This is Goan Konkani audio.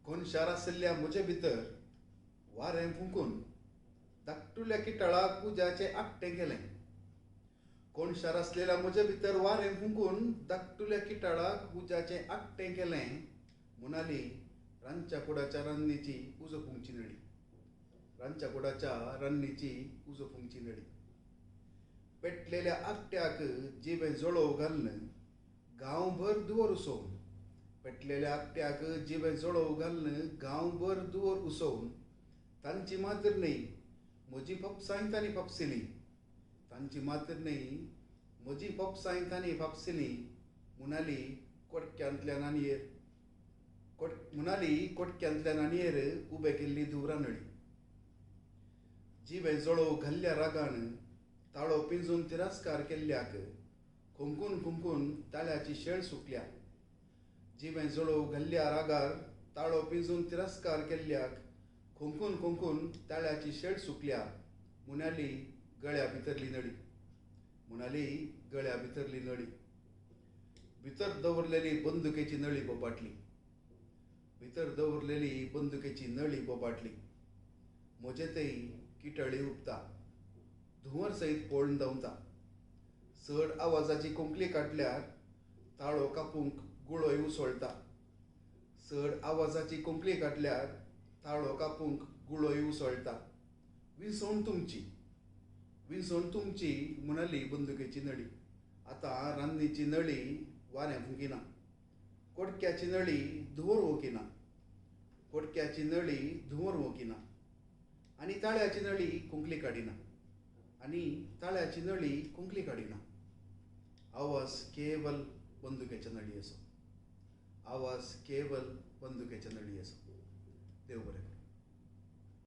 कोनशार आशिल्ल्या म्हजे भितर वारें फुंकून धाकटुल्या किटाळाक उज्याचें आकटें केलें. कोनशार आसलेल्या म्हजे भितर वारें फुंकून धाकटुल्या किटाळाक उज्याचें आकटें केलें. म्हणाली रांदच्या कुडाच्या रान्नीची उजो फुंकची नळी. रांदच्या कुडाच्या रान्नीची उजो फुंकची नळी. पेटलेल्या आकट्याक जिबें जळोव घालून गांवभर धुंवर उसोवन. पेटलेल्या आकट्याक जिबें जळोव घालून गांवभर धुंवर उसोवन तांची मात्र न्हय म्हजी फोपसांय तांणी फापसिली. तांची मात्र न्हय म्हजी फोपसांय तांणी फापसिली. म्हणाली कोटक्यांतल्यान आनयेर म्हणाली कोटक्यांतल्यान आनयेर उबे केल्ली धुंवरा नळी. जिबें जळोव घाल्ल्या रागान ताळो पिंजून तिरस्कार केल्ल्याक खोंकून खोंकून ताळ्याची शेळ सुकल्या. जिबें जळोव घाल्ल्या रागार ताळो पिंजून तिरस्कार केल्ल्याक खोंकून खोंकून ताळ्याची शेळ सुकल्या. म्हणाली गळ्या भितरली नळी. म्हणाली गळ्या भितरली नळी. भितर दवरलेली बंदुकेची नळी बोबाटली. भितर दवरलेली बंदुकेची नळी बोबाटली. म्हजे थंय किटळी उबता, धुंवर सयत पळून धांवता. चड आवाजाची खोंकली काडल्यार ताळो कापूंक गुळोय उसळटा. चड आवाजाची खोंकली काडल्यार ताळो कापूंक गुळोय उसळटा. विसवण तुमची, विसवण तुमची म्हणाली बंदुकेची नळी. आतां रान्नीची नळी वारें फुंकिना. कोटक्याची नळी धुंवर ओंकिना. कोटक्याची नळी धुंवर ओंकिना. आनी ताळ्याची नळी खोंकली काडिना. आनी ताळ्याची नळी खोंकली काडिना. आवाज केवल बंदुकेच्या नळयेचो. आवाज केवल बंदुकेच्या नळयेचो. देव बरें करूं.